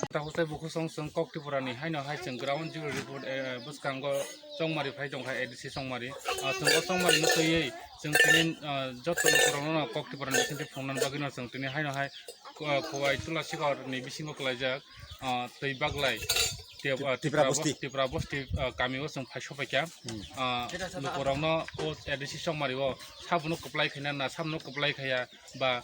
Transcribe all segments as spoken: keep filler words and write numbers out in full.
Takhuk tei bukhuk song chwng Kok Tripura ni haino hai chwng ground zero report, eh, bwskango chongmari phai tongkha A D C chongmari. Ah, chwng o chongmari no twiwi chwng tini, ah, joto lukurokno Kok Tripura ni bisingtwi phunuknani bagwino chwng tini haino hai Ku-, Kuwai Tulasikor ni bisingo kwlaijak, ah, twi baglai. Tip-, ah, Tipra Tipra bosti. Bos-, Tipra bosti, ah, kami o chwng phai sopaikha. Hmm. Ah, lukurokno o A D C chongmari o sabuno kwplai khaina na sabuno kwplai khaya ba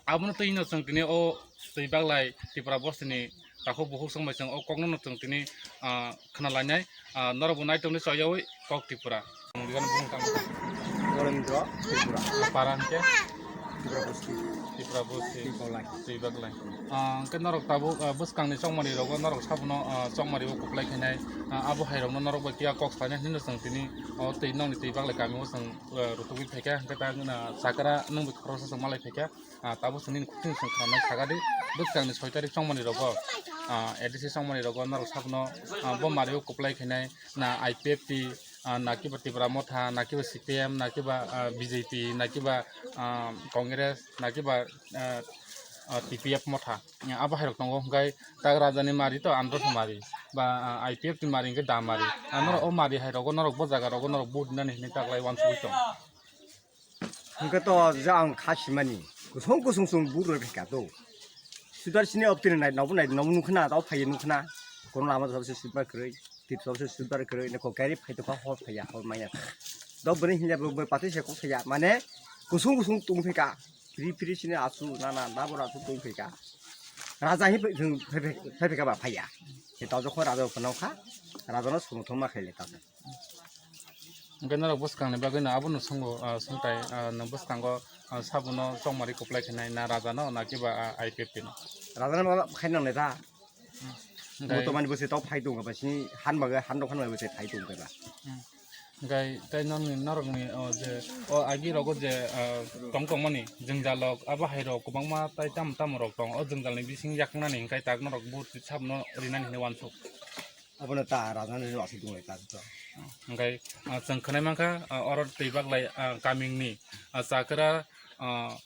abono twi no chwng tini o twi baglai Tipra bosti ni takhuk bukhuk chwng bai chwng o kokno no chwng tini, ah, khna lainai. Ah, norok bo nai tongdi choyawi Kok Tripura. Ang bigano bumung tang. Norendra Tripura. Para hingke? Tripura Bosti. Tripura Bosti. Twi baglai. Twi baglai. Ah, hingke norok tabuk, ah, bwskangni chongmani rogo norok sabuno, ah, chongmani o kwplai khainai. Ah, abo hai rokno norok bai kiya kok sainai hinwi chwng tini o twi nokni twi baglai kami o chwng, ah, rutugwi phaikha. Hingke ta, ah, chakra nwng bai khoroksa chwng malai phaikha. Ah, tabuk chwng nini khukchung chwng khnanai sagadi, bwskangni soi tarik chongmani rogo, ah, A D C chongmani rogo norok sabuno, ah, bo mario kwplai khainai na I P F T, ah, na kiba Tipra Motha, na kiba C P M, na kiba, ah, B J P, na kiba, ah, Congress, na kiba, ah, ah, T P F Motha. Ah, abo hai rok tongo, hwnkhe tak rajani mari to andro mari ba, ah, I P F T mari hwnkhe da mari. Ah, norok o mari hai rogo norok bo jaga rogo norok vote nani hinwi taklai uansugwi tong. Hwnkhe to je ang kha simani, kusung kusung sung buk rwkhe ka to. Sudar sini optini nai, nobo nai, nobo nukha na, tao phaiye nukha na. Kono lama to sabse sudbar kwrwi, tit sabse sudbar kwrwi, ne kok gari phai to kha hor phaiya, hor maya. Do bwrwi hinle bo, bo pati se kok phaiya, mane kusung kusung tung phai ka, phiri phiri sini asu, na na, na bora asu tung phai ka. Raja hi phai, phai, phai, phai ka ba phaiya. Se tao jokhon raja phano kha, raja no somothon ma khaile tao. Hingke norok bwskangni bagwino abono swngo, ah, swngtai, ah, nwng bwskango, ah, sabuno chongmari kwplai khainai na rajano na kiba, ah, I P F T no? Rajano ma khainang nai ta. Hingke bo to mani bwswi tok phai tongo ba sini han bagwi han rok han bagwi bwswi phai tongo ba. Hmm. Hingke tei nokni norokni, oh, je, oh, agi rogo je, ah, tong tongmani jwngjal rok abo hai rok kwbangma tai tamo tamo rok tong o jwngjalni bising yaknani hingke tak norok bo sabuno rinani hinwi uansuk. Abono ta rajani aswk tonglai ta to. Hingke, ah, chwng khwnai mankha, ah, oro twi baglai, ah, kamingni, ah, chakra, ah,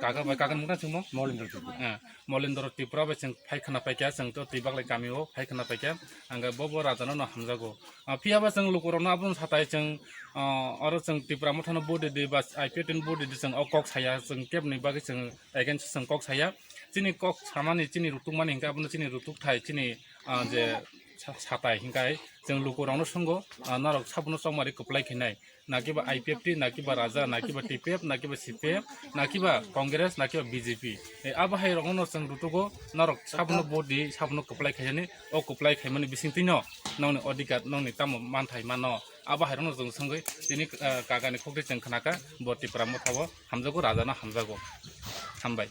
kaka bai kakani mungkha chwngmo? Molendra Tripura. Ah, Molendra Tripura bai chwng phai khwna paikha, chwng to twi baglai kamio phai khwna paikha, hingke bo bo rajano no hamjago. Ah, phiya ba chwng lukurokno abono satai chwng, ah, oro chwng Tipra Mothano vote ridi ba I P F T ni vote ridi chwng o kok saya, chwng keboni bagwi chwng against chwng kok saya. Chini kok samani, chini rutukmani hingke abono chini rutuk thai, chini, ah, je sa-, satai hingkai chwng lukurokno swngo, ah, norok sabuno chongmari kwplai khainai, na kiba I P F T, na kiba Raja, na kiba T P F, na kiba C P M, na kiba Congress, na kiba B J P. E, abo hai rokno chwng rutugo, norok sabuno vote di, sabuno kwplai khainani, o kwplai khaimani bisingtwino nokni odhikar, nokni tamo manthai mano, abo hai rokno chwng swngwi tini, ah, kagani khukti chwng khnaka, bo Tipra Mothao hamjago, Rajano hamjago. Hambai.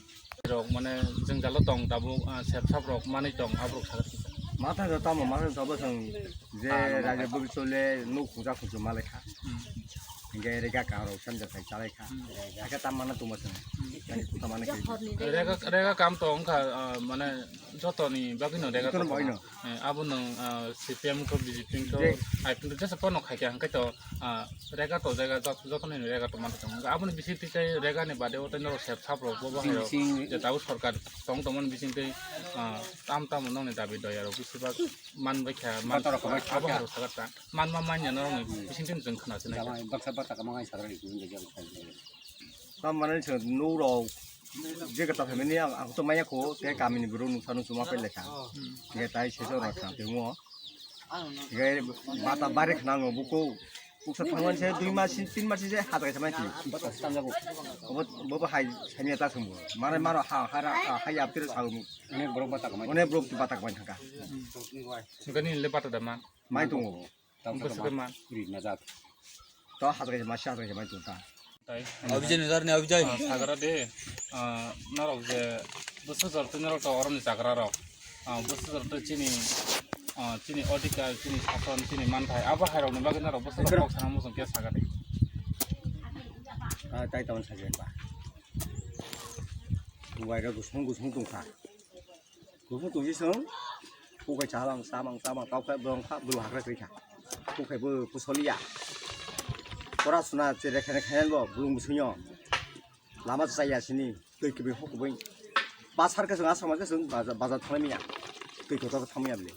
Rok mane jwngjalo tong tabuk, ah, sep sap rok manwi tong aborok sakha kisa. Matha do tamo matha do tabo chwng je raja bwrwi chole nuk khungsa khungsa malai kha. Hmm. Hingke rega ka rok sanja sai chalai kha. Hmm. Ake tam mana tuma chwng. Hmm. Tani kuta mana khe. Rega, rega kam to wngkha, ah, mane jotoni bagwino rega to. Eh, abo nwng, ah, C P M kho, B J P kho, I P F T kho, jesa pono khaikha, hwnkhe to, ah, rega to jaga jot-, jotono rega to manthai tongo. Hwnkhe aboni bisingtwi tei rega ni bade o tei norok sep sap rok bo bahai rok je tabuk sorkar tong tongmani bisingtwi, ah, tam tamo nokni dabi doya rok bisi bak man baikha, man abo hai rok sagar ta. Man ma manya norokni bisingtwi chwng khna sinai. Baksa bata ka mangai sagar ni. Tam mane se nuk rok je kata phaimani ang, ang to maya kho, te kamini borok nuksa nuksa ma pele kha. Nge tai se jora kha te mo. Nge bata bare khna ngo buko. Buksa thangmani se dui mas, tin mas se hata kaisa mai ti. Obo, bo bo hai samia ta sumbo. Mare maro ha, ha, ha, ha ya pira sa mo. Onek borok bata kamai. Onek borok bata kamai thangka. Sugani le bata da man. Mai tongo. Bwswk ma. Ri na jat. To hata kaisa mai, hata kaisa mai tong ta. Abijay ni dar ni abijay. Ah, sagra de, ah, norok je bwswk jor twi norok to oroni chagra rok. Ah, bwswk jor twi chini, ah, chini odhikar, chini sason, chini manthai, abo hai rokni bagwi norok bwswk kok sana muchung khe sagra de. Ah, tai tamo sajak ba. Bubairok gusung gusung tongkha. Gusung tongsi chwng. Bukai chamang chamang chamang tokha bwrwng kha bwlwng hakra kwrwi kha. Bukai bo pusoliya. Pora suna chere khene khene bo bwlwng bwswngyo. Lama chaya sini twi kwbwi hok kwbwi. Basar khe chwng asama khe chwng baza-, bazar thangmaya. Twi kotor thangmaya bini.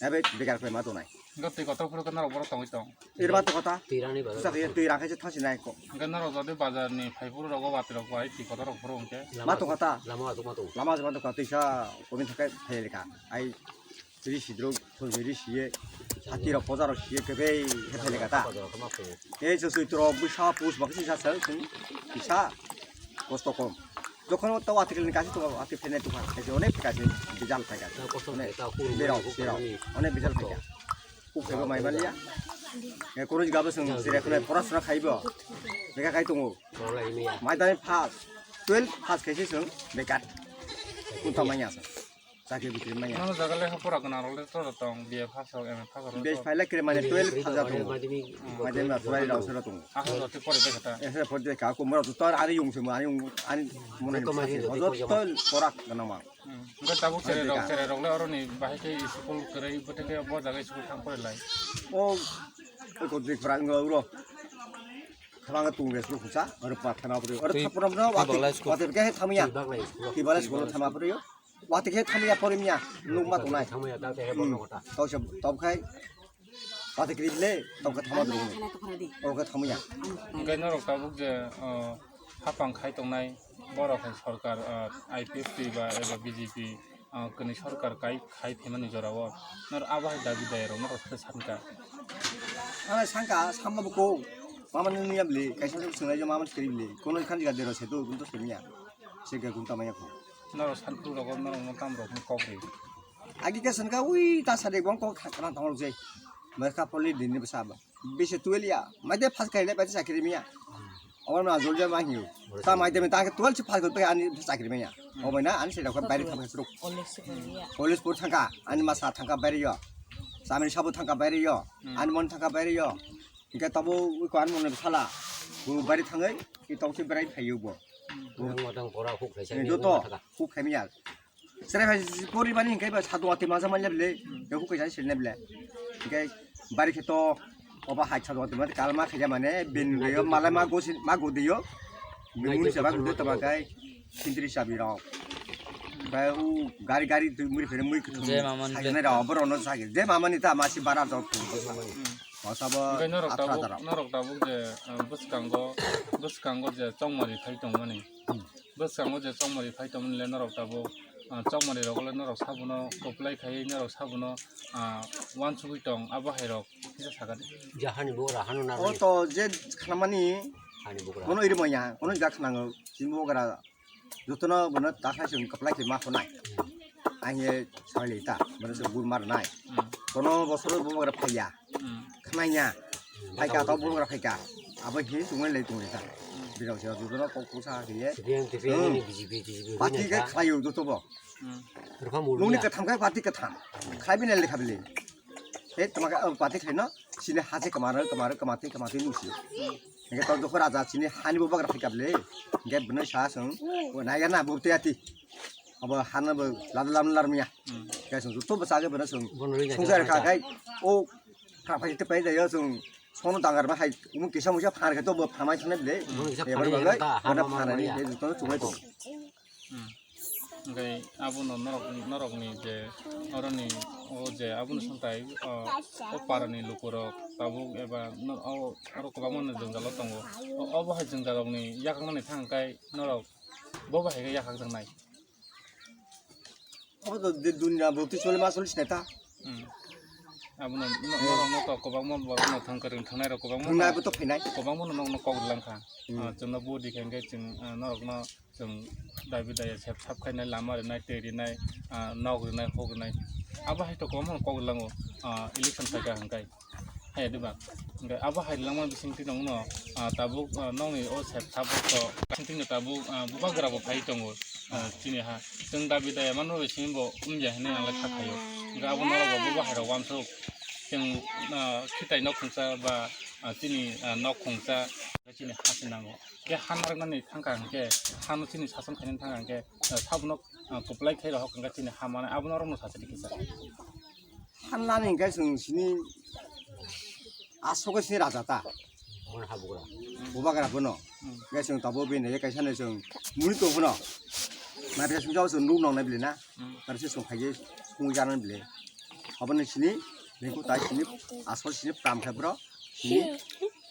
Ebe bekar khlai ma tongnai. Hwnkhe twi kotor phuru khe norok borok tongwi tong. Iri ma tongkha ta. Twi rani bazar. Bwsa khe twi rang khe se thangsi nai ko. Hwnkhe norok jodi bazar ni phai phuru rogo watwi rok bai twi kotor rok phuru hwnkhe. Ma tongkha ta. Lama aswk ma tongo. Lama aswk ma tongkha twisa komin thakai phai lekha. Ai ri sidrok thoi ri siye. Hati rok poja rok siye kebei he phai lekha ta. Bazar rok ma phai. Ei se sui tro bwsa pus bakhe se sa sa. Kisa kosto kom. Jokhon o taw article ni kaisa tongo, article phainai tongkha, kaisa onek kaisa bijal phaikha. Taw kosto onek khe taw huru berok, huru berok, huru onek bijal phaikha. Kuk khaibo mai maliya. E, koroi gabo chwng jang sere jang khwlai jang. Pora sora khaibo. Beka khai tongo. Pora lai maya. Mai dai pass, twelve pass khaisi chwng bekar. Kunta manya sa. Chakri bikri manya. Nono jaga lekha pora gwnang rok le to tong, B A pass rok, M A pass rok. B A pass le kre mane twelve pass ja tongo. Madhyamik. Madhyamik pura rok sero tongo. Aha, jotoi pori bai kha ta. Ese pori bai kha, kumura joto ari yung simo, ari yung, ari mona ni joto pora gana ma. Hmm. Hwnkhe tabuk cherai rok, cherai rok le oroni bahai khe school kwrwi, bwtwi khe bo jaga school thang pori lai. O, o ko dik pora wng ro. Khwlangwi tung res rok khusa, oro pathana pori, oro thapura no, twi wati, baglai school. Wati khe thamya. Twi baglai school. Twi baglai school thama pori. Wati khe thamya porimya, nuk ma tongnai. Thamya ta te he bono kota. Tau se, tau khai, wati kri le, tau khe thama dong. Tau khe thamya. Hwnkhe norok tabuk je, o, hapang khai tongnai, borok hai sorkar, o, I P F T ba eba B J P, o, kwnwi sorkar kai khai phaimani jorao. Nor abo hai dabi daya rok norok khe sankha. Ana sangka, samma buko, mama ni niya bli, kaisa swk swngnai jo mama kri bli, kono khan jiga dero se do, gunto se niya. Se ga gunta maya ko. Norok santu rogo norok no tam rok ni kok ri. Agi ka sanka ui ta sade bong kok khana tong je. Mai ka poli din ni bsa ba. Bise tuelia. Mai de phas kai le bai chakri miya. Awal ma jol ja ma hiu. Ta mai de ta ke tual si phas ko pe ani chakri miya. O bai na ani se da ko bai tham ka sruk. College pur thangka ani ma sa thangka bai yo. Samir sabu thangka bai yo. Ani mon thangka bai yo. Hingke tabo ui ko ani mon sala. Bu bai thangai ki tong si bai phayu bo. Ang matang pora huk khai sai. Joto huk khai miya. Sere hai pori bani hingke ba sadu ati maja manya bile, ya huk kai sini bile. Hingke bari khe to oba hai sadu ati mane kalma khaja mane bin yo mala ma go sin ma go de yo. Bin mun se ba go de to ba kai sindri sabi rok. Ba u gari gari tu muri phere mui kutu. Je maman je. Sai ne ra obo rono sai. Je mamani ta masi bara jok. Masa bo. Hingke norok tabuk, norok tabuk je, eh, bwskango, bwskango je chongmari phai tongmani. Bwskango je chongmari phai tongmani le norok tabuk, ah, chongmari rok le norok sabuno koplai khai norok sabuno, ah, uansugui tong abo hai rok kisa sakani. Jahani bo rahano na. O to je khnamani. Hani bugra. Kono iri manya, kono jak khnango, sini bugra. Jotono bono ta khai sung koplai khai ma khonai. Ang ye sali ta, bono se bur mar nai. Kono bosoro bugra phaiya. Khnaiya. Phaika to bugra phaika. Abo hi tungwi lai tungwi ta. Birok se jotono kok kusa khiye. Sibiyang T V ni B J P, T V ni. Party ke khlayu joto bo. Rupha mulu. Nungni katham kai party katham. Khlai bini lekha bili. He tama ka party khlaino. Sini haje kamaro kamaro kamati kamati nusi. Hingke to dukhu raja sini hani bo bagra phaika bili. Hingke bini sa sung. O naiga na bo te ati. Abo hana bo lad lam lar miya. Hingke sung joto bwsa ke bini sung. Sung jar ka kai. O Pha-, phai te pai da yo chwng sono dangar ma hai umuk kisa muisa phar khe to bo phamai thane bile. Umuk kisa phanai ya ta, hama ma ya. Phanani bile joto chunglai tong. Hmm. Hingke abono norok, norokni je oroni o je abono santai o, o parani lukurok tabuk eba no-, o, oro kwbangma no jwngjalo tongo. O, obo hai jwngjalrokni yakangmani thang khe norok bo bahai khe yakakjaknai. Obo to de dunia bo twi chole ma chole sinai ta. Hmm. Abono no, no, no, no to kwbangma borok no thang kwrwng thangnai rok kwbangma. Thangnairok to phainai. Kwbangma no, no, no kok rwlang kha. Hmm. Ah, chwngno bo di khe hwnkhe chwng, ah, norok no chwng dabi daya sep sap khainai, lama rwnai, twi rwnai, ah, nok rwnai, hok rwnai. Abo hai to kwbangma no kok rwlango, ah, election phaikha hwnkhe. Hai diba? Hingke abo hai langma bising twi nongno, ah, tabuk, ah, nongni o sep tabuk to, bising twi tabuk, ah, bubagra bo phai tongo, ah, chini ha. Chwng dabi daya manma bising bo wngya hinwi ang le kha khaio. Hingke abo norok bo bubagra wansuk. Chwng, ah, khitai nok khungsa ba, ah, chini, ah, nok khungsa. Chini ha se nango. Ke ha narwknani thangkha hwnkhe, hano chini sason khainani thangkha hwnkhe, eh, sabono, eh, kwplai khai rohor hwnkhe chini ha manai abono norokno sacha di kisa. Hanlani hwnkhe chwng sini aswk sini raja ta. Bubagra bono. Hmm. Hwnkhe chwng tabuk bini kaisa no chwng muni tong bono. Naithok sumjao chwng nuk nong nai bili na. Hmm. Tar se chwng khaije sung jana bili. Aboni sini lengkuk tai sini aswk sini pram khe bro. Sini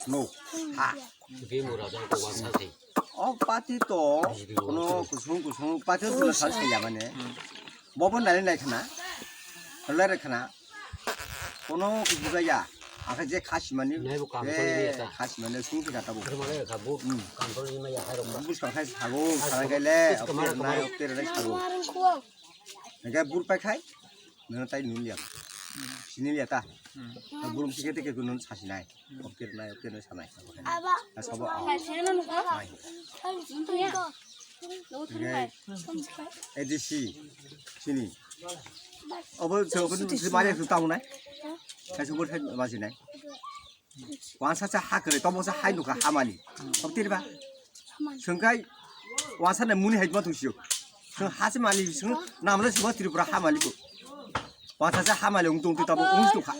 nuk ha. Bini raja ko wasa se. O pati to, kono kusung kusung pati to na sal saya mane. Hmm. Bobo nai nai khana. Lere khana. Kono kubuga ya. Akhe je khasi mani. Nai bo kam koli ya ta. Khasi mani sung thika tabo. Khamale ka bo. Hmm. Kam koli ma ya hai rok. Bus ka khai sago, sarai gele, okte nai, okte nai sago. Ngai bur pai khai. Nang tai nun ya. Sini ya ta. Hmm. Bur sike teke nun sasi nai. Okte nai, okte nai sanai. Aba. Asabo. Hai, sini nun ko. Hai. Hai, sini nun ko. Ngai. A D C. Sini. Abo se ko si mari su tau nai. Kai su bur sai ma si nai. Wansa sa ha kwrwi, tomo sa hai nukha hamani. Hobtiri ba? Swngkai wansa nai muni hai ma thungsio. Swng ha se mali, swng namle sima Tripura hamali ko. Wansa sa hamali ung tung tabo ung tukha.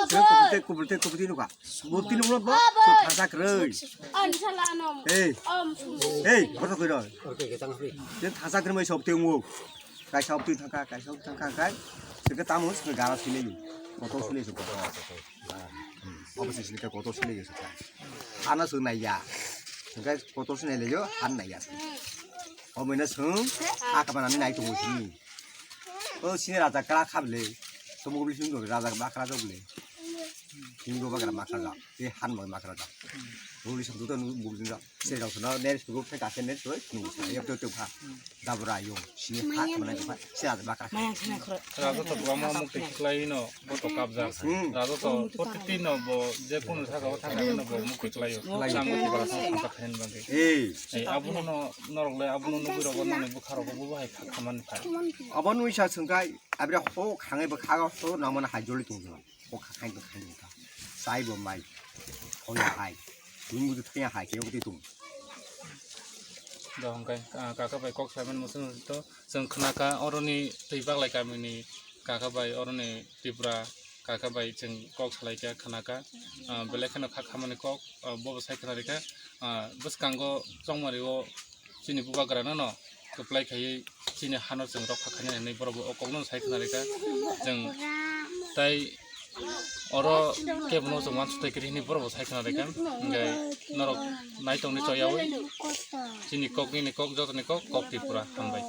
Swng kubute, kubute, kubute nukha. Bupti nukha bo, swng thangsa kwrwi. Hey. Hey, boto kwrwi. Swng thangsa kwrwi mai sobte ungo. Kaisa obtwi thangkha, kaisa obtwi thangkha, kai. Swngkhe tamo swngkhe gara swilaio. Kotor swilaio swngkhe. Obo se sini kotor sini yo saka. Hana sung nai ya. Sungkai kotor sini le yo han nai ya. Omo ina sung ha ka bana nai tongo sini. O sini raja kra khable. Tomo bili sung raja bakra jok le. Sini go bakra makra jok. E han mo makra jok. Buli sung duta nu buli jok. Se jok suna ner sung go phe ka se ner sung. Nu sa yap to to pha. Dabra yung, sini ha, mana yung ha, si ada bakar. Maya thana khoro. Raja to bwlamo mukti khiklai no, bo to kabja. Hmm. Raja to protiti no bo, je kono saka o thangkha no bo mukti khlai o. Khlai o. Nang mukti bara sa thangkha khain bangkhe. Ei. Ei, abono no, norok le, abono nugui rogo, nani bwkha rogo, bo bo hai kha khamani phai. Abo nui sa sungkai, abira ho khangai bwkha ho nangmana hai joli tongjo. O kha khai bo khai bo kha. Sai bo mai. Oya hai. Tun bu thaya hai ke o ti tung. Do hongkai, ah, kaka bai kok saimani muchung to chwng khnaka oroni twi baglai kamini kaka bai oroni Tripura kaka bai chwng kok salai kha khnaka, ah, belai kheno kha khamani kok, ah, bo bo sai khna rikha, ah, bwskango chongmari o chini bubagra no no kwplai khaiwi chini hano chwng rokha khainani hinwi borok bo o kokno sai khna rikha. Chwng tai oro kebono chwng uansuk tai kwrwi hinwi borok bo sai khna rikha. Hwnkhe norok nai tongni choyawi chini kok nini kok jotoni kok, kok Tripura. Hambai.